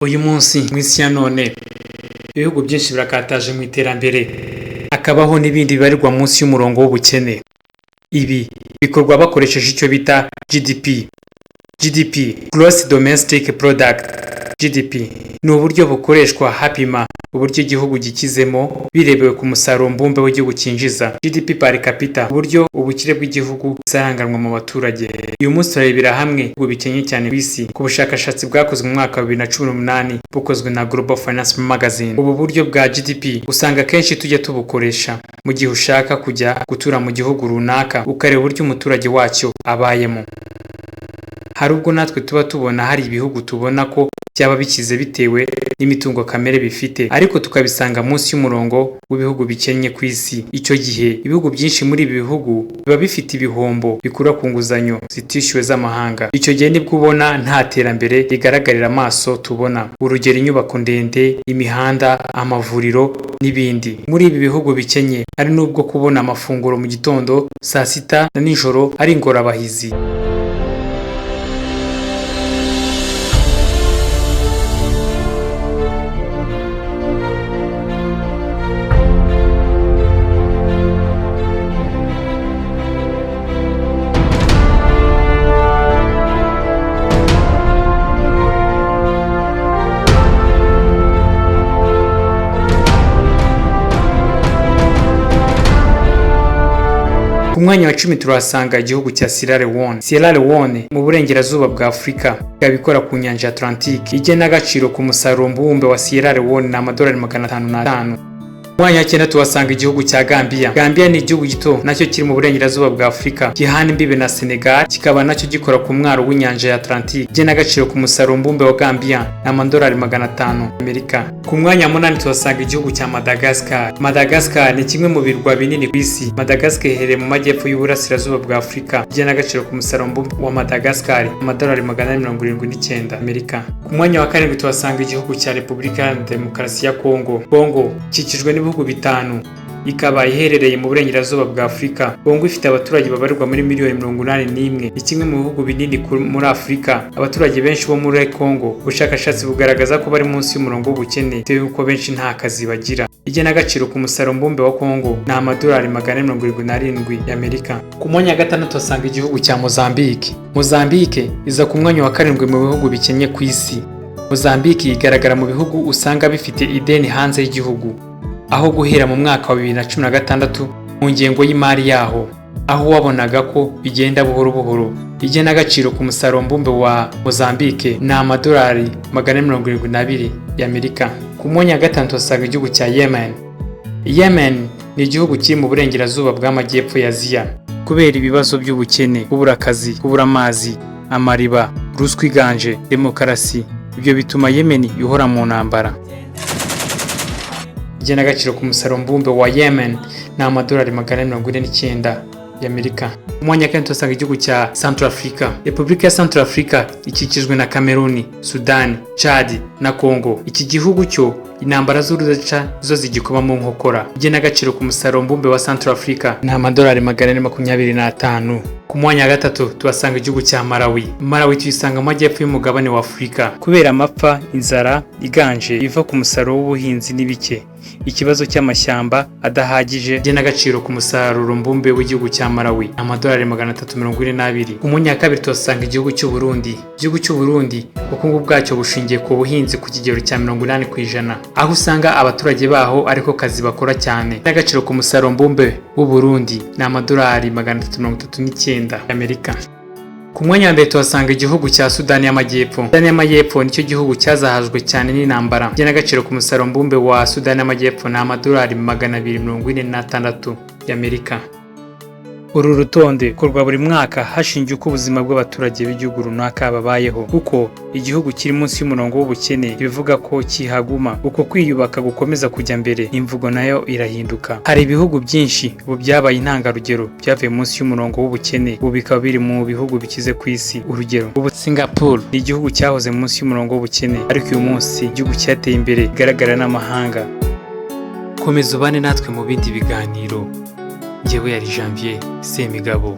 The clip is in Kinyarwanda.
Uyu munsi mu isi ya none, ibihugu byinshi birakataje mu iterambere, hakabaho n'ibindi bibarirwa munsi y'umurongo w'ubukene. Ibi bikorwa bakoresheje icyo bita GDP. GDP, Gross Domestic Product. GDP ni uburyo bukoreshwa hapima uburyo igihugu gikizemo birebewe ku musaruro mbumbe w'igihugu cyinjiza, GDP per capita, uburyo ubukire bw'igihugu busaranganwa mu baturage. Uyu munsi turarebera hamwe ibihugu bikennye cyane ku isi, ku bushakashatsi bwakozwe mu mwaka wa 2018, bukozwe na Global Finance Magazine. Ubu buryo bwa GDP usanga akenshi tujya tubukoresha mu gihe ushaka kujya gutura mu gihugu runaka, ukareba uburyo umuturage wacyo abayemo. Hari ubwo natwe tuba tubona hari ibihugu tubona ko byaba bikize bitewe n'imitungo kamere bifite, ariko tukabisanga munsi y'umurongo w'ibihugu bikennye ku isi. Icyo gihe ibihugu byinshi muri ibi bihugu biba bifite ibihombo bikura ku nguzanyo zitishyuwe z'amahanga. Icyo gihe nibwo ubona nta terambere rigaragarira amaso tubona, urugero inyubako ndende, imihanda, amavuriro n'ibindi. Muri ibi bihugu bikennye hari n'ubwo kubona amafunguro mu gitondo, saa sita na nijoro ari ingorabahizi. Ku mwanya wa 10 turahasanga igihugu cya Sierra Leone. Sierra Leone mu burengerazuba bwa Afurika, ikaba ikora ku nyanja ya Atlantique. Igenagaciro ku musaruro mbumbe wa Sierra Leone ni amadolari 505. Ku mwanya wa 9 tuhasanga igihugu cya Gambia. Gambia ni igihugu gito nacyo kiri mu burengerazuba bwa Afurika, gihana imbibe na Senegal, kikaba nacyo gikora ku mwaro w'inyanja ya Atlantique. Igenagaciro ku musaruro mbumbe wa Gambia ni amadolari 500 Amerika. Ku mwanya wa 8 tuhasanga igihugu cya Madagascar. Madagascar ni kimwe mu birwa binini ku isi. Madagascar iherereye mu majyepfo y'uburasirazuba bwa Afurika. Igenagaciro ku musaruro mbumbe wa Madagascar, amadolari 479 Amerika. Ku mwanya wa 7 tuhasanga igihugu cya Repubulika Iharanira Demokarasi ya Kongo. Kongo ikikijwe n'ibihugu bitanu, ikaba iherereye mu burengerazuba bwa Afurika. Kongo ifite abaturage babarirwa muri miliyoni 81, ni kimwe mu bihugu binini muri Afurika. Abaturage benshi bo muri Kongo, ubushakashatsi bugaragaza ko bari munsi y'umurongo w'ubukene, bitewe n'uko benshi nta kazi bagira. Igenagaciro ku musaruro mbumbe wa Kongo ni amadolari 477 y'Amerika. Ku mwanya wa 6 tuhasanga igihugu cya Mozambique. Mozambique iza ku mwanya wa 7 mu bihugu bikennye ku isi. Mozambique igaragara mu bihugu usanga bifite ideni hanze y'igihugu, aho guhera mu mwaka wa 2016 mu ngengo y'imari yaho, aho wabonaga ko bigenda buhoro buhoro. Igenagaciro ku musaruro mbumbe wa Mozambique ni amadolari 472 y'Amerika. Ku mwanya wa 5 tuhasanga igihugu cya Yemen. Yemen ni igihugu kiri mu burengerazuba bw'amajyepfo ya Aziya. Kubera ibibazo by'ubukene, kubura akazi, kubura amazi, amariba, ruswa iganje, demokarasi, ibyo bituma Yemen ihora mu ntambara. Igenagaciro ku musaruro mbumbe wa Yemen ni amadolari 449 y'Amerika. Ku mwanya wa 4 tuhasanga igihugu cya Central Africa. Repubulika ya Central Africa ikikijwe na Cameroon, Sudan, Chad na Congo. Iki gihugu cyo intambara z'urudaca zo zigikoma mu nkokora. Igenagaciro ku musaruro mbumbe wa Central Africa ni amadolari 425. Ku mwanya wa 3 tuhasanga igihugu cya Malawi. Malawi tuyisanga mu majyepfo y'umugabane wa Afurika. Kubera amapfa, inzara iganje iva ku musaruro w'ubuhinzi n'ibike, ikibazo cy'amashyamba adahagije. Igenagaciro ku musaruro mbumbe w'igihugu cya Malawi, amadolari 342. Ku mwanya wa 2 tuhasanga igihugu cy'u Burundi. Igihugu cy'u Burundi ubukungu bwacyo bushingiye ku buhinzi ku kigero cya 80%, aho usanga abaturage baho ariko kazi bakora cyane. Igenagaciro ku musaruro mbumbe w'u Burundi ni amadolari 339 y'Amerika. Ku mwanya wa 1 tuhasanga igihugu cya Sudani y'Amajyepfo. Sudani y'Amajyepfo nicyo gihugu cyazahajwe cyane n'intambara. Igenagaciro ku musaruro mbumbe wa Sudani y'Amajyepfo ni amadolari 246 y'Amerika. Uru rutonde rukorwa buri mwaka hashingiwe uko ubuzima bw'abaturage b'igihugu runaka babayeho, kuko igihugu kiri munsi y'umurongo w'ubukene bivuga ko kihaguma. Uko kwiyubaka gukomeza kujya mbere, imvugo nayo irahinduka. Hari ibihugu byinshi ubu byabaye intangarugero byavuye munsi y'umurongo w'ubukene, ubu bikaba biri mu bihugu bikize ku isi. Urugero, ubu Singapore ni igihugu cyahoze munsi y'umurongo w'ubukene, ariko uyu munsi igihugu cyateye imbere bigaragara n'amahanga. Komeza ubane natwe mu bindi biganiro. Njyewe yari Janvier Semigabo.